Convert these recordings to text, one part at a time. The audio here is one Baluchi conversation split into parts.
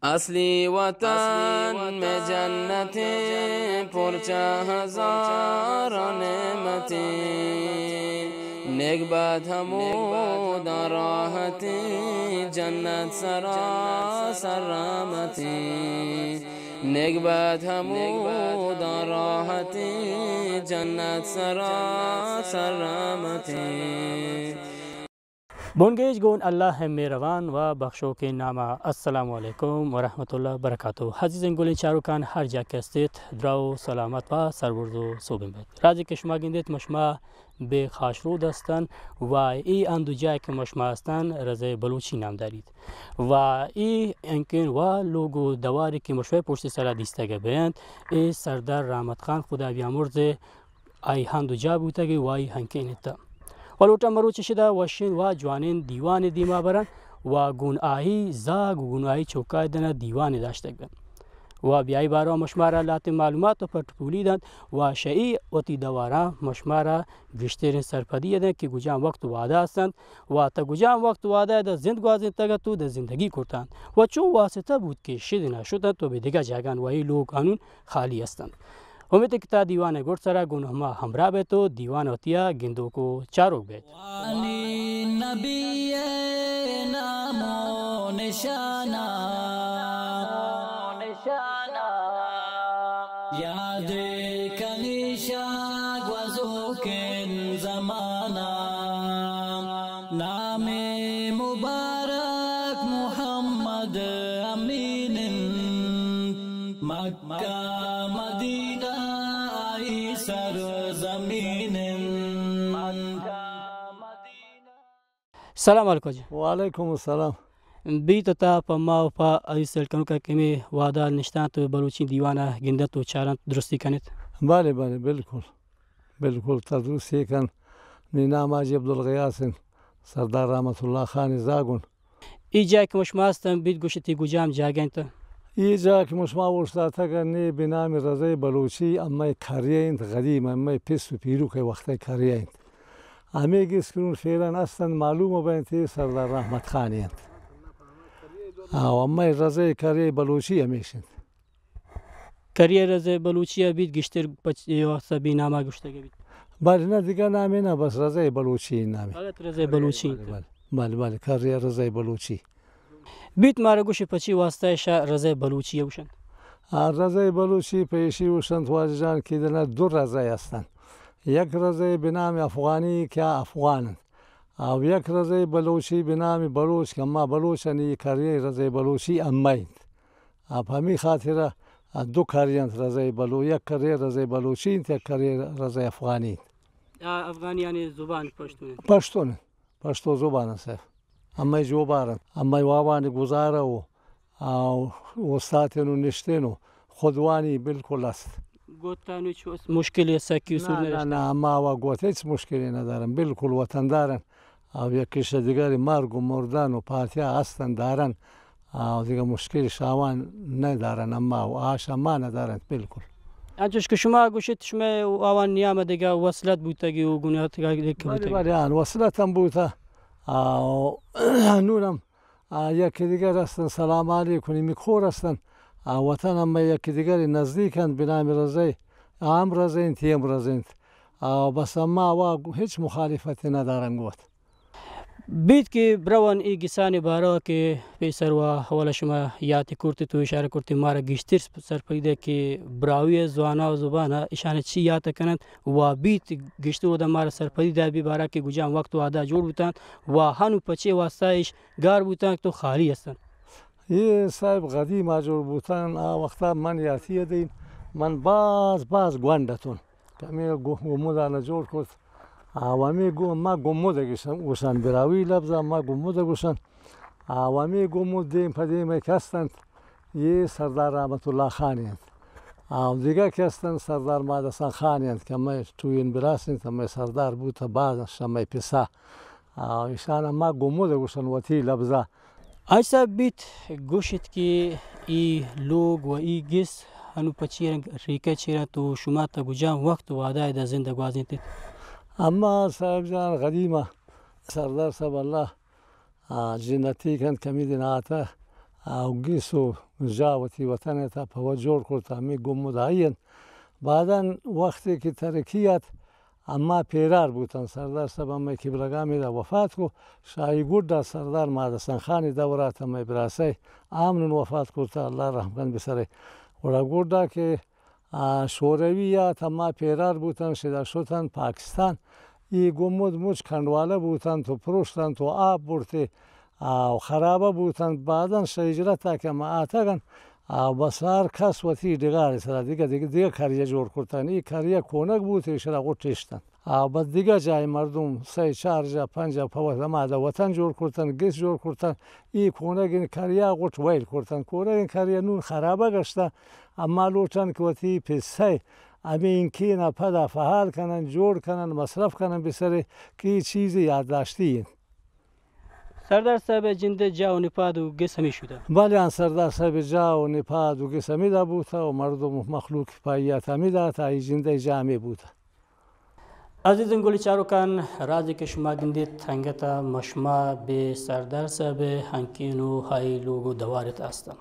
اصلی وطن میں جنتیں، پرچہ ہزار نعمتیں، نیک بد ہموداں راحتیں، جنت سراسر رحمتیں، نیک بد ہموداں راحتیں، جنت سراسر رحمتیں۔ بنگیج گون اللہ ءِ مہروان و بخشوکیں نام ءَ۔ السلام علیکم ورحمۃ اللہ وبرکاتہ۔ عزیزیں گلیں چاروکان، ہر جا کہ ہستیت، دراہ و سلامت و سربرز و سوبین بیت۔ رازے کہ شما گندیت، مشما بے خاشرود ہستن و اے ہند و جاہ کہ مشما ہستن، رضہ بلوچی نام داریت۔ و اے انکن و لوگ و دواری کہ مشما پشت سرا دیستگ بینت، اے سردار رحمت خان خدا بیامرز آئی ہند و جاہ بوتگ و آئی ہنکین ات۔ و لوٹاں مروچی شدا وشین و جوانین دیوانے دیما برن و گون آئی زاگ و گون آئی چوکای دنا دیوانے داشتگ بن۔ و بیائی بارو مشمارا لاتیں معلومات و پٹ پولی دنت و شئی وتی دوارا مشمارا گشترین سرپدی دنت کہ گجان وقت وعدہ ہستنت و تا گجان وقت وعدہ دا زند گوازینتگ ات و دا زندگی کرتنت و چون واسطہ بوت کہ شدنا شتنت و بہ دگہ جاگان و اے لوگ انون خالی ہستنت۔ امیت کہ تا دیوان ءِ گڈ سرا گوں ہما ہمراہ بیت و دیوان وتیا گندوک و چاروک بیت۔ وانی نبی ءِ نام و نشانا، یاد کنی شاہ گوزوکن زمانا، نام مبارک محمد امین انت۔ مکہ مدینہ آئی سرزمین انت۔ سلام علیکم جی۔ وعلیکم السلام۔ بیت تا پہ ما و پہ عزیز سیل کنوکا کہ ہمے وہدا نشتنت و بلوچی دیوانا گندنت و چارنت، درستی کنیت؟ بلے، بلے، بالکل۔ بالکل، تا درستی کن۔ نی نام حاجی عبدالغیاث انت، سردار رحمت اللہ خان زاگون۔ اے جاہ کہ مشما ہستن بیت گوشت، اے کجام جاگہ انت؟ اے جاہ کہ مشما اوشتاتگ نی بنام رضہ بلوچی، امئے کریہ انت، قدیم امئے پس و پیروک ءِ وقت ءِ کریہ انت۔ ہمے گس کہ نون فعلاً ہستن معلوم بینت، اے سردار رحمت خان انت۔ آ، امئے رضہ کریہ بلوچی ہمیش انت۔ کریہ رضہ بلوچی ءَ بیت، گیشتر پچ-، اے واسطہ بے نام ءَ گوشتگ بیت۔ بلے نہ، دگہ نامے نہ، بس رضہ بلوچی نامے۔ فقط رضہ بلوچی۔ بلے، بلے، بلے، بلے، کریہ رضہ بلوچی۔ بیت مارا گوش پچی واسطہ ایشا رضہ بلوچی ءَ گوشنت؟ آ، رضہ بلوچی پہ ایشی گوشنت واجہ جان کہ دنا دو رضہ ہستن۔ یک رضہ بنام افغانی کہ آ افغان انت۔ آ یک رضہ بلوچی بنام بلوچ کہ اما بلوچ انت، اے کریہ رضہ بلوچی اما انت۔ آ، پہ ہمے خاطر ءَ، آ، دو کری انت رضہ بلو-، یک کری رضہ بلوچی انت، یک کری رضہ افغانی انت۔ آ، افغانی یعنی زبان پشتون انت؟ پشتون انت، پشتو زبان انت صاحب۔ ہمے جوبار انت، ہمے وابانی گزارہ و، آ، استاتین و نشتین و خودوانی بالکل است۔ گوتان ہچ مشکلی سکی اصول نہ، نہ، نہ، اما و گوت ہچ مشکلی ندارن، بالکل وطندارن۔ آ، یکی شہ دیگری مرگ و مردن و پاتیا ہستن دارن۔ آ، دیگه مشکل شاوان ندارن، اما و آش اما ندارن، بالکل۔ انچوش کہ شما گوشت، شما آوان نیام دیگه وصلت بوتگی و گناہت دیگه بله، بوتگی۔ بله، آن وصلت هم بوتا۔ آ، نونم آ، یکی دیگر هستن، سلام علیکم، می کور هستن. آ، وطن هم یکی دیگری نزدیک انت، بنام رضای، آم رضینت، تیم رضینت. آ، بس اما وا هیچ مخالفتی ندارن گوت. بیت کہ برون ای گسانی بارا کہ پیسر و حوالا شما یات کرتی تو اشاره کرتی مارا گیشتر سرپدی ده کہ براوی زوانا و زبانا اشان چی یات کنند و بیت گیشتر و ده مارا سرپدی ده بی بارا کہ گجام وقت و ادا جوڑ بوتند و هنو پچه واسطه اش گار بوتن تو خالی هستن. اے صاحب قدیم ءَ جوڑ بوتن، آ وقتا من یاتی ءَ دیم، من باز، باز گونڈ اتون. کہ ہمے گو-، گمد آناں جوڑ کت. آ، و ہمے گو-، ما گمد ءَ گشن، گوشن براہوئی لبز ءَ ما گمد ءَ گوشن. آ، و ہمے گمد دیم پہ دیم ءَ کہ ہستنت، اے سردار رحمت اللہ خان انت. آ، دگہ کہ ہستنت سردار ماد حسن خان انت کہ ہمے ٹوئین براس انت، ہمے سردار بوت، باز شمئے پسا. آ، ایشان ءَ ما گمد ءَ گوشن وتی لبزا. حاج صاحب بیت گوشت کہ ای لوگ و ای گس ہنو پچی رنگ ریکہ چیرا تو شما تا گجام وقت وعدہ دا زندہ گوازینت؟ اما صاحب جان قدیمہ سردار صاحب اللہ، آ، جنتی کنت کمی دن آتا، آ، گس و جا وتی وطن ءِ تہا پہ وت جوڑ کرت، ہمے گمد آئی انت۔ بعداً وختے کہ ترقی ات، اما پیرار بوتن، سردار صاحب ہمے قبلگاہ ہمیدا وفات کو، شاہی گڈا سردار مادسن خان ءِ دور ءَ ات، ہمے براسہ آ ہم نون وفات کرتا، اللہ رحم کن بسرے۔ گڑا گڈا کہ آ، شوروی ات، ہما پیرار بوتن، شدا شتن پاکستان۔ ای گمد مچ کنڈوالہ بوتنت و پروشتنت و آپ برتے، آ، خرابہ بوتنت۔ بعداً شہ ہجرت ءَ کہ ہما آتگن، آ، بس ہر کس وتی ڈگار سرا دگہ، دگہ، دگہ کریہ جوڑ کرتن۔ ای کریہ کونگ بوت، ایشرا غٹ اشتن۔ آ، بس دگہ جاہے مردم سئے چار جاہ پنچ جاہ پہ وت ہما دہ وطن جوڑ کرتن، گس جوڑ کرتن۔ ای کونگین کریا غٹ ویل کرتن۔ کونگین کریا نون خرابہ گشتہ۔ اما لوٹن کہ وتی پسہ ہمے اینکینا پدا فعال کنن، جوڑ کنن، مصرف کنن بسرے کہ ای چیزے یادداشتی انت۔ سردار صاحب جند جاہ و نپاد و گس ہمے شودہ؟ بلے آں، سردار صاحب جاہ و نپاد و گس ہمیدا بوتہ و مردم و مخلوق پائیات ہمیدا ات، آئی جندئے جاہ ہمے بوتہ۔ عزیزیں گل چاروکان، رازے کہ شما گندیت، انگت ء مشما بے سردار صاحب ہنکین و ہائی لوگ و دوارت استن۔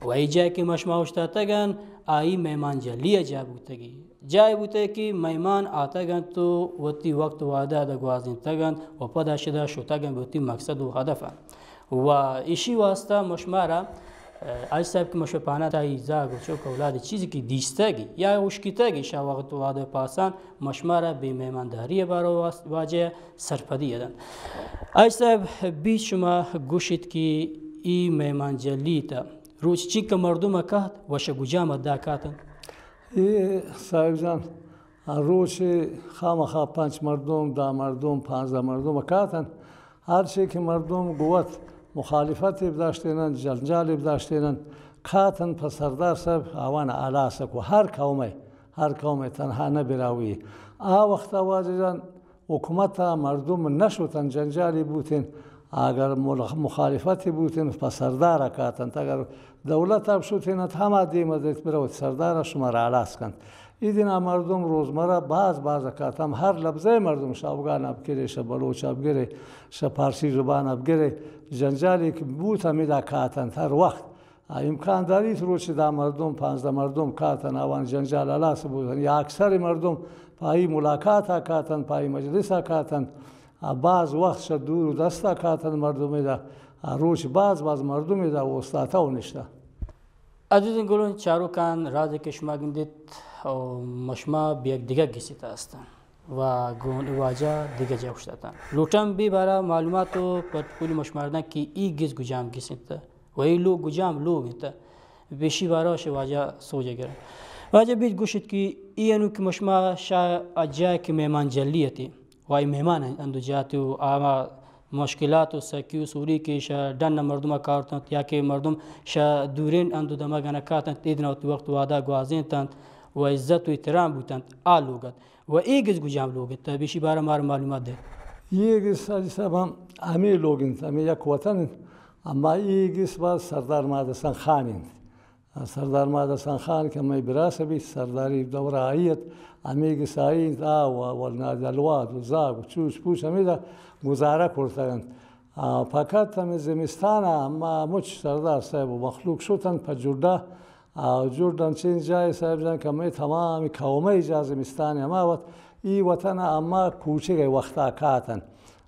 و اے جاہ کہ مشما اوشتاتگن، آئی مہمان جلی ء جاہ بوتگی۔ جاہ بوتگ کہ مہمان آتگ انت و وتی وقت وعدہ ء گوازینتگ انت و پدا شدا شتگ انت بہ وتی مقصد و ہدف ء۔ و ایشی واسطہ مشمارا، اه، حاج صاحب کہ مشپانہ تائی زاگ و چوک اولاد چیزی کہ دیستگی یا اشکتگی شا وقت وعدہ پاسان مشمارا بے مہمانداری بارو واس-، واجہ سرپدی دنت۔ حاج صاحب، بیت شما گوشیت کہ ای مہمان جلی تا روچ چنکہ مردم کات و شہ گجام دا کاتن؟ اے صاحب جان، آ روچ خامخا پنچ مردم، دہ مردم، پانزدہ مردم کاتن۔ ہرچی کہ مردم گوت مخالفت بداشتینن، جنجال بداشتینن، کاتن پہ سردار صاحب آوان ہلاس کو۔ ہر قومے، ہر قومے تنہا نہ براوی۔ آ وقت واجہ جان حکومت ء مردم نہ شتن، جنجالی بوتین، اگر مل-، مخالفتی بوتین، پہ سردار ء کاتنت، اگر دولت ء شتین انت، ہما دیم ء دیت بروت سردار ء شما را ہلاس کنت۔ ایدین ء مردم روزمرہ باز باز ء کات، ہم ہر لبزہ مردم شہ افغان ء بگرے، شہ بلوچ ء بگرے، شہ پارسی زبان ء بگرے، جنجالی کہ بوت ہمیدا کاتنت ہر وقت۔ آ امکان داریت روچے دہ مردم، پانزدہ مردم کاتن، آوان جنجال ہلاس بوتن، یا اکثر مردم پہ آئی ملاقات ء کاتن، پہ آئی مجلس ء کاتن۔ آ باز وقت شہ دور و دست ء کاتن مردم ادا، آ روچ باز باز مردم ادا اوستاتہ و نشتہ۔ عزیزیں گلیں چاروکان، رازے کہ شما گندیت، او مشما بہ یک دگہ گسے تا استن و گون واجہ دگہ جاہ اوشتاتن۔ لوٹن بے بارا معلومات و پٹ پولی مشماردن کہ ای گس گجام گس انت۔ و اے لوگ گجام لوگ انت، پیشی بارا شہ واجہ سوج گرن۔ واجہ بیت گوشیت کہ اے انو کہ مشما شہ آ جاہ کہ مہمان جلی اتی، و اے مہمان اندو جاتی و آما مشکلات و سکی و سوری کہ شہ ڈن مردم کارتنت یا کہ مردم شہ دورین اندو دمگن کاتنت، ایدنا وتی وقت وعدہ گوازینتنت و عزت و احترام بوتنت، آ لوگ ات۔ و اے گس گجام لوگ انت، پیشی بارا مارا معلومات دے۔ اے گس حاجی صاحب ہم ہمے لوگ انت، ہمے یک وطن انت۔ اما اے گس باز سردار مادسن خان انت۔ سردار مادسن خان کہ ہمے براس بیت، سرداری دورہ آئی ات، ہمے گس آئی انت، آ و ولنا دلواد و زاگ و چوش پوش ہمیدا گزارہ کرتگ انت۔ آ، فقط ہمے زمستان ء ہما مچ سردار صاحب و مخلوق شتنت پہ جڈا۔ آ، جڈ انچیں جاہے صاحب جان کہ ہمے تمام قومے جاہ زمستان ہما وت ای وطن ء ہما کوچگ ء وختا کاتن۔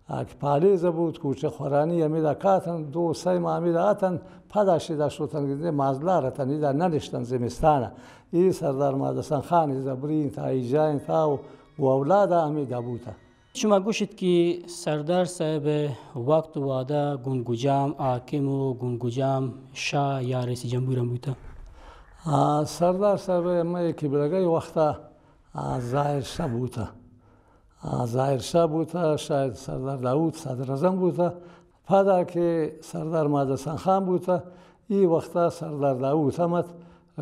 آ، کہ پالیز بوت، کوچگ خورانی ہمیدا کاتن، دو سئے ماہ ہمیدا اتن، پدا شدا شتن گندے مازلار اتن، ادا ننشتن زمستان ء۔ ای سردار مادسن خان زبری انت، آئی جاہ انت، آ و گوں اولادا ہمیدا بوتن۔ شما گوشیت کہ سردار صاحب وقت وعدہ گون گجام حاکم و گون گجام شاہ یا رئیس جمہور ہم بوتہ؟ آ، سردار صاحب مئے قبلگئے وختا، آ، ظاہر شاہ بوتہ۔ آ، ظاہر شاہ بوتہ، شاید سردار داؤد صدر اعظم بوتہ۔ پدا کہ سردار مادسان خان بوتہ، ای وختا سردار داؤد ہم ات،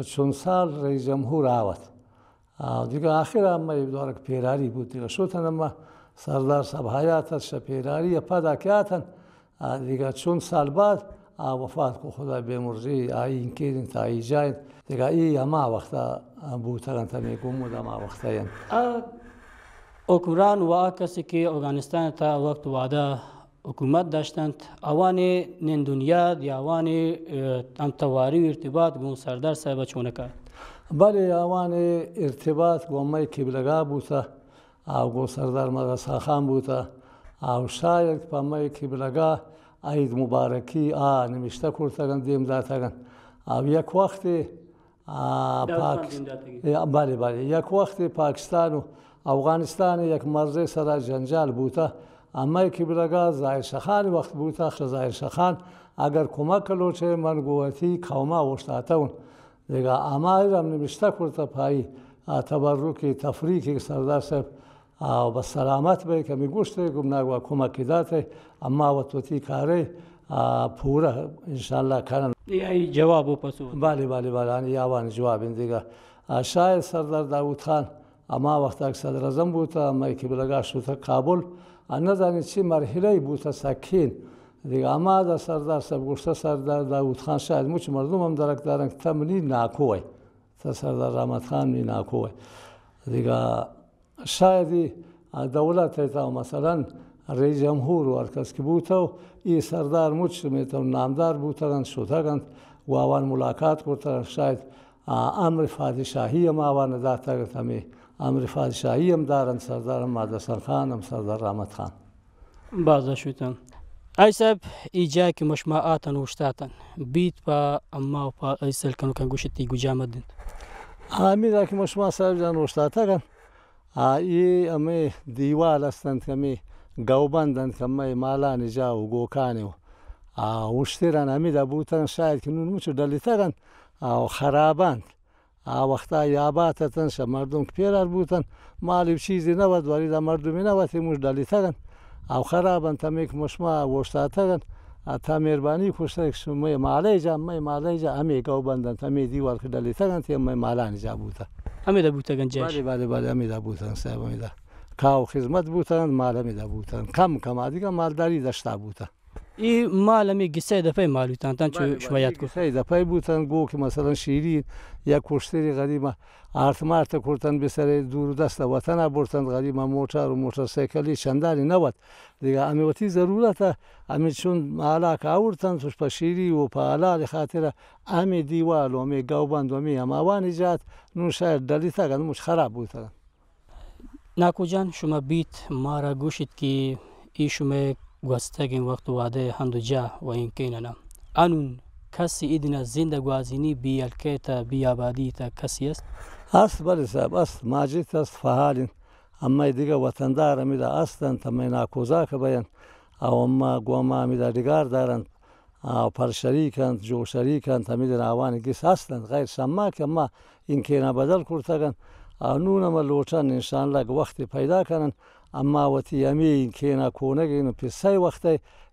چون سال رئیس جمہور آ وت۔ آ، دگہ آخرا مئے دورگ پیراری بوت، دگہ شتن اما سردار صاحب حیات ات، شہ پیراری ء پدا کہ آتن، آ، دگہ چون سال بعد آ وفات کو، خدا بیمرزی، آئی انکیر انت، آئی جاہ انت۔ دگہ ای ہما وختا بوتگ انت، ہمے گمد ہما وختا انت۔ آ حکمران و آ کسی کہ اوگانستان تا وقت وعدہ حکومت داشتنت، آوانی نند و نیاد یا آوانی، اه، ہمتواری و ارتباط گوں سردار صاحب چونکا؟ بلے آوانی ارتباط گوں مئے قبلگاہ بوتہ، آ گوں سردار مدرسہ خان بوتہ، آ شاید پہ مئے قبلگاہ عید مبارکی آ نمشتہ کرتگن، دیم داتگن۔ آ یک وقتے آ، داؤد خان پاکس-، دیم داتگی۔ یا، بلے، بلے، یک وقتے پاکستان و افغانستان یک مرزے سرا جنجال بوتہ۔ ہمے قبلگاہ ظاہر شاہ خان وقت بوتہ، آخر ظاہر شاہ خان اگر کمک لوٹے من گوں وتی قوما اوشتاتہ اوں۔ دگہ ہما ہم نبشتہ کرتہ پہ آئی، آ، تبرک تفریق کہ سردار صاحب آ، بس سلامت بئے کہ ہمے گوشت ئے، گمناگ وا کمک دات ئے، اما وت وتی کار ئے، آ، پورا انشاءاللہ کنن۔ اے آئی جواب و پسو۔ بلے، بلے، بلے، آنی آوانی جواب اندگا۔ آ، شاید سردار داؤد خان ہما وقت کہ صدر اعظم بوتا، مئے قبلگاہ شوتا کابل، آ، نزانی چی مرحلہ ای بوتا سکین۔ دگہ ہما دا سردار صاحب گوشتا، سردار داؤد خان شاید مچ مردم ہم درک دارن کہ تم نی ناکو ئے۔ تا سردار رحمت خان نی ناکو ئے۔ دگہ شاید ای دولت ء تہ مثلاً رئیس جمہور و ہر کس کہ بوتو، ای سردار مچ میتو نامدار بوتگ انت، شتگ انت، گوں آوان ملاقات کرتگ انت، شاید، آ، امر پادشاہی ہم آوان داتگ انت، ہمے امر پادشاہی ہم دارنت سردار محمد حسن خان ہم سردار رحمت خان۔ باز شتن۔ آئی صاحب، ای جاہ کہ مشما آتن اوشتاتن، بیت پہ اما و پہ ای سیل کنوکاں گوشت ای گجام دنت۔ ہمیدا کہ مشما صاحب جان اوشتاتگ انت، آ، اے ہمے دیوال است انت، ہمے گوبند انت، ہمے مالانی جاہ و گوکانی و، آ، اشتران ہمیدا بوتگ انت، شاید کہ نون مچو ڈلیتگ انت، آ، و خراب انت۔ آ وختا یابات اتن، شہ مردم کہ پیرار بوتن، مالی و چیزی نہ وت، وریدا مردمی نہ وت، مش ڈلیتگ انت۔ آ خراب انت، ہمے کہ مشما اوشتاتگ انت۔ آ، تا مہربانی کشتگ کہ شمئے مالئے جاہ، مئے مالئے جاہ ہمے گوبند انت، ہمے دیوال کہ ڈلیتگ انت، ہمے مالانی جاہ بوتہ۔ ہمیدا بوتگ انت جاہ؟ بلے، بلے، بلے، ہمیدا بوتگ انت صاحب، ہمیدا۔ کاہ و خذمت بوتگ انت، مال ہمیدا بوتگ انت۔ کم کم آ دگہ مالداری دشتا بوتہ۔ ای مال ہمے گسئے دپئے مال بوتنت، انچو بلے، شما بلے، یات کت۔ گسئے دپئے بوتنت، گوں کہ مثلاً شیری یا کشتری غریبا آرت مارت کرتنت، بسرے دور دست وطنا برتنت، غریبا موٹر و موٹر سائیکلی چندانی نہ وت۔ دگہ ہمے وتی ضرورت ء ہمے چون ہلاک آورتنت، پہ شیری و پہ حلال خاطر ء ہمے دیوال و ہمے گوبند و ہمے ہماوانی جات نوں شاید ڈلیتگ انت، مچ خراب بوتگ انت۔ ناکو جان، شما بیت مارا گوشیت کہ اے شمئے گوستگیں وقت وہدئے ہند و جاہ و اینکین انا۔ انون کسی ادنا زند گوازینی بی ہلکئے تا بی آبادی تا کسی است؟ است بلے صاحب، است۔ ماجد است، فعال انت۔ امئے دگہ وطندار ہمیدا است انت، امئے ناکوزاک بینت۔ او اما گوں ما ہمیدا ڈگار دارنت۔ آ، پر شریک انت، جو شریک انت، ہمے دن آوانی گس ہست انت، غیر شما کہ اما اینکینا بدل کرتگ انت۔ آ، نون ہم لوٹن انشاءاللہ کہ وختے پیدا کنن، اما وتی ہمے اینکینا کونگین پسہ وخت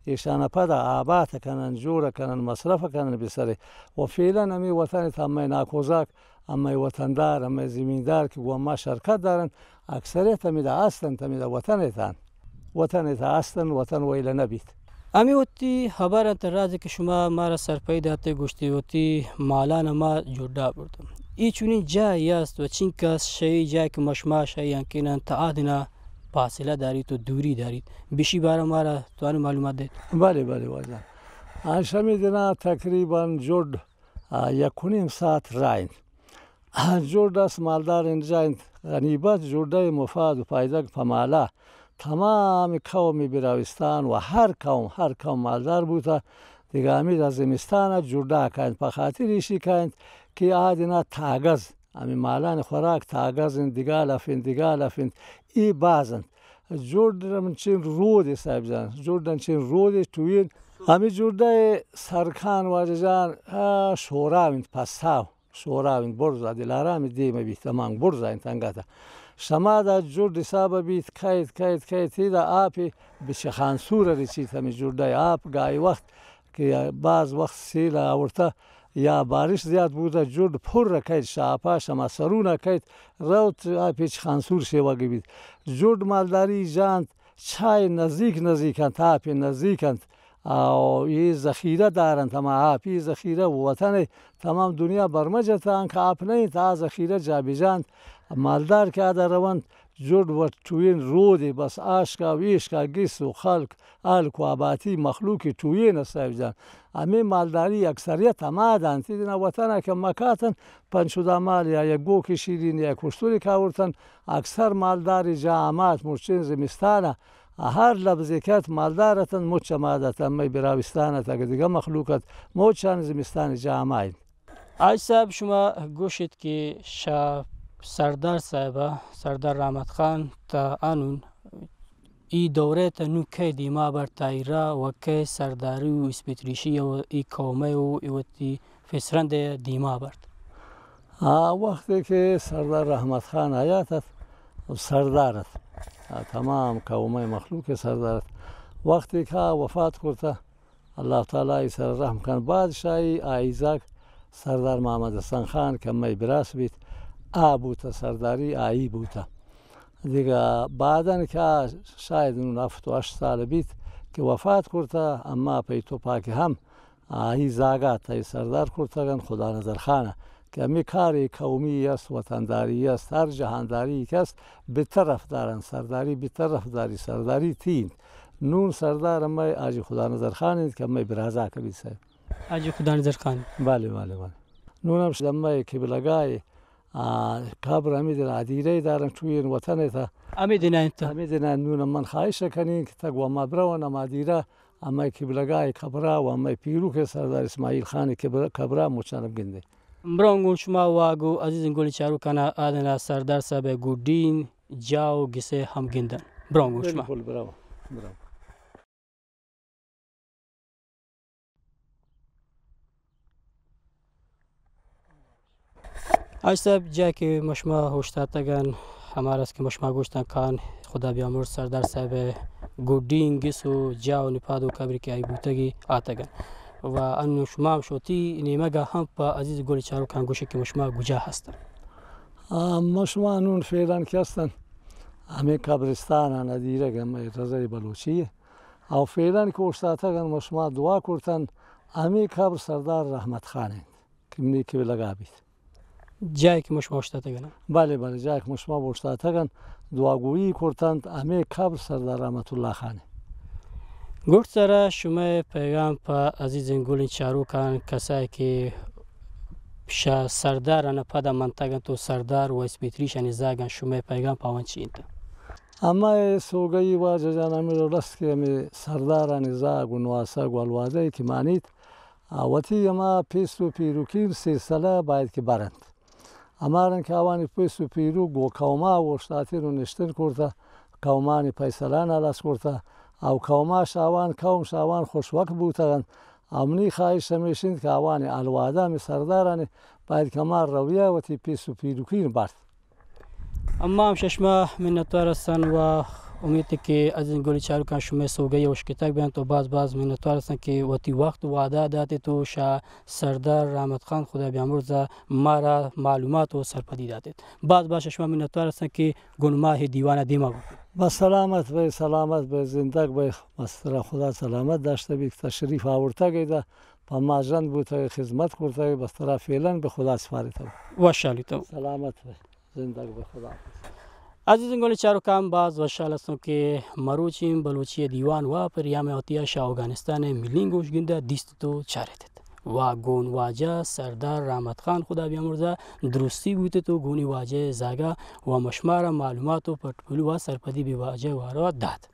ایشانا پدا آبات کنن، جوڑ کنن، مصرف کنن بسرے۔ و فعلاً ہمے وطن تہ ہمے ناکوزاک، ہمے وطندار، ہمے زمیندار کہ گوں ما شرکت دارنت، اکثریت ہمیدا ہست انت، ہمیدا وطن ء تان۔ وطن ء تھا ہست انت، وطن ویلہ نہ بیت۔ ہمے وتی ہبر انت راز کہ شما مارا سرپدی داتے گوشتی وتی مالان ما جڈا برتم۔ ای چونین جاہی است و چینکس شئی جاہ کہ مشما شئی انکین انت آ دنا فاصلہ داریت و دوری داریت۔ بشی بارا مارا توانی معلومات دیت۔ بلے، بلے واجہ۔ آ شمی دنا تقریباً جڈ، آ، یک و نیم ساعت راہ انت۔ جوڈ است مالدار انجا انت۔ غنیبت جوڈئے مفاد و پائدگ پہ مالا تمام قوم براوستان و ہر قوم، ہر قوم مالدار بوتا۔ دگہ ہمیدا زمستانا جوڈا کاینت، پہ خاطر ایشی کاینت کہ آ دنا تاگز، ہمے مالانی خوراک تاگز انت، دگہ علف انت، دگہ علف انت، اے باز انت۔ جوڈ انچین رودے صاحب جان، جوڈ انچین رودے ٹوین۔ ہمے جوڈئے سرکان واجہ جان، آ، شوراو انت، پساو۔ شوراو انت، برز ء دلارام ء دیم ء بیت، ہمانگ برز ء انت انگت ء۔ شما دا جڈ حساب ء بیت، کئیت، کئیت، کئیت، ادا آپے بہ چخانسور ء رچیت، ہمے جڈ ء آپ گاہے وخت کہ باز وخت سیل ء آورتہ یا بارش زیات بوتہ، جڈ پر ء کئیت، شاپا شما سرون ء کئیت، روت آپے چخانسور شیوگ بیت۔ جڈ مالداری جانت، چاہ نزیک نزیک انت، آپ نزیک انت، او اے ذخیرہ دارنت، ہما آپ ء ذخیرہ وطن ء تمام دنیا برمجہ تہ انکہ آپ نہ انت، آ ذخیرہ جابجا انت۔ مالدار کہ آدا رونت، جڑ وت ٹوئین رودے بس آشکا و ایشکا گس و خلق، ہلک و آباتی مخلوق ٹوئین است صاحب جان۔ ہمے مالداری اکثریت ہما دنت۔ ادنا وطنا کہ ما کاتن پنچ و دہ مال یا یک گوک شیرین یا یک اشتری کاورتن، اکثر مالداری جا ہمات مرچین زمستانا ہر لبزے کت مالدار اتن، مچ ہما دات، ہمے براوستان ات، اگہ دگہ مخلوق ات، مچان زمستان جا ہما انت۔ حاجی صاحب، شما گوشت کہ شاہ سردار صاحب، سردار رحمت خان تا انون ای دورہ تا نو کئے دیما برت، ای را و کئے سرداری و اسپیت ریشی و ای قومے و ای وتی فسرند دیما برت؟ آ وقتی کہ سردار رحمت خان حیات ات و سردار ات، آ تمام قومے مخلوق سردار ات۔ وقتی کہ آ وفات کرتا، اللہ تعالی آئی سر رحم کن۔ بادشاہی آئی زاگ سردار محمد حسن خان کہ مئے براس بیت، آ بوتہ سرداری آئی بوتہ۔ دگہ بعداً کہ آ شاید نون ہفت و ہشت سال بیت کہ وفات کرتہ، اما پہ توپاک ہم آئی زاگا تئی سردار کرتگن خدا نظر خانہ کہ ہمے کارے قومی است، وطنداری است، ہر جہانداری کہ است، بہ طرف دارن سرداری، بہ طرف داری سرداری تینت۔ نون سردار مئے حاجی خدا نظر خان انت کہ مئے برازا کبیر صاحب۔ حاجی خدا نظر خان۔ بلے، بلے، بلے۔ نون ہم دمئے قبلگائے، آ، قبر ہمے دن ادیرہ دارن، ٹوئین وطن تا۔ ہمے دن انت۔ ہمے دن انت۔ نون من خواہش کنین کہ تگ و ما برون ہما ادیرہ، ہمے قبلگائے قبرا و ہمے پیروک سردار اسماعیل خان قبر-، قبرا مچان گندے۔ برون گون شما و گو عزیز گل چاروکانا آدنا سردار صاحب گڈین جا و گسے ہم گندن۔ برون گون شما۔ بالکل، برو، برو۔ حاج صاحب، جا کہ مشما اوشتاتگن، ہمارا است کہ مشما گوشتن کان خدا بیامرز سردار صاحب گڈین گس و جا و نپاد و قبری کہ آئی بوتگی آتگن۔ و انو شما ہم شوتی نیمگا ہم پہ عزیز گل چاروکان گوشے کہ مشما گجا ہستن؟ آ، مشما نون فعلاً کہ ہستن، ہمیں قبرستان ندیرگ ہمیں رضای بلوچی ہے۔ او فعلاً کہ اوشتاتگن، ما شما دعا کرتن، ہمے قبر سردار رحمت خان انت کہ منی قبلگا بیت۔ جائے کہ ما شما اوشتاتگن؟ بلے، بلے، جائے کہ ما شما اوشتاتگن، دعاگوئی کرتنت، ہمے قبر سردار رحمت اللہ خان انت۔ گڈ سرا شمئے پیغام پہ عزیزیں گلیں چاروکان، کسائے کہ شہ سرداران پدا منتگ انت و سردار و اسپیتریشانی زاگان، شمئے پیغام پہ آوان چی انت؟ ہمے سوگئی واجہ جان ہمے ڈول است کہ ہمے سردارانی زاگ و نواسگ و الوادگ کہ مانیت، آ وتی ہما پیس و پیروکین سلسلہ باید کہ برنت۔ ہمارن کہ آوانی پیس و پیروک گوں قوما اوشتاتین و نشتن کرتہ، قومانی فیصلہ ہلاس کرتہ، او قوما شہ آوان، قوم شہ آوان خوش وقت بوتگ انت۔ امنی خواہش ہمیش انت کہ آوانی الوادہ ہمے سردارانی باید کہ ہما رویہ وتی پیس و پیروکین برت۔ اما ہم ششما منتوار ہستن و امیت کہ عزیز گلی چاروکان شمئے سوگئی اشکتگ بینت و باز باز منتوار ہستن کہ وتی وقت وعدہ داتت و شہ سردار رحمت خان خدا بیامرزا مارا معلومات و سرپدی داتت۔ باز باز ششما منتوار ہستن کہ گون ما ہے دیوانا دیما بکن۔ بس سلامت بے، سلامت بے، زندگ بے، بس ترا خدا سلامت داشتہ بیت، تشریف آورتگ ایدا، پہ ما ژند بوتگ، خدمت کرتگ، بس ترا فعلاً بہ خدا سپارتگ۔ وشحالی تو۔ سلامت بے۔ زندگ بے، خدا حافظ۔ عزیزیں گلیں چاروکان، باز وشحال ہستوں کہ مروچی بلوچی دیوان واپریام وتیا شہ اوگانستان ملیں گوش گندہ دیستت و چارتت و گون واجہ سردار رحمت خان خدا بیامرزا درستی بوتت و گونی واجہ زاگا و مشمارا معلومات و پٹ پولو و سرپدی بہ واجہ وارا دات۔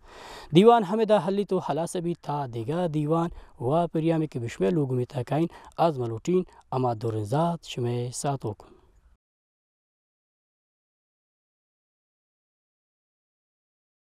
دیوان ہمدا ہلیت و ہلاس بیت، تا دگہ دیوان واپریامی کہ بشمئے لوگ میتاکائین، از ملوٹین اما درنزات شمئے ساتوکن۔